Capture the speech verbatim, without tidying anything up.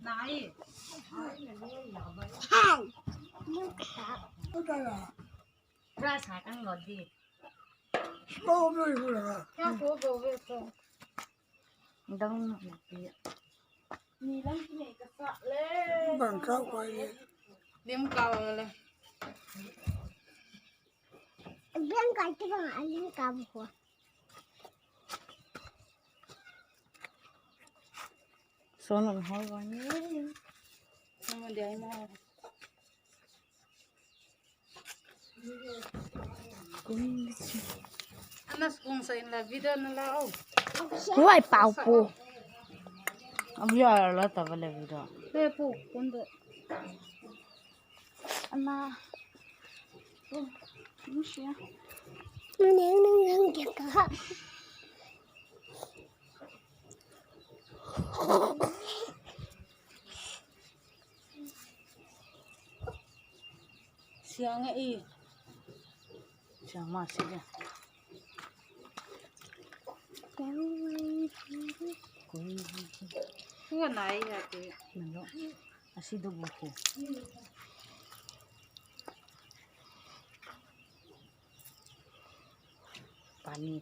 Nai. Ra sa kang lo di. Kya ko go ve ko. Dang na ti. Ni lang ki nei ka sa le. Bang kau ko le. Lim kau le. Biang kai ti bang a lim kau ko. Son on hol wan ni. Nama dia ma. Anas kung sa in la video na la o. Wai pau pu. Abia la ta vale video. He pu kun do. Ana. Oh, musia. Nang nang nang kya ka. Siang e i. Siang ma si ya. Siang ma si. Kua nai ya ke. Nalo. Asi do buku. Pani.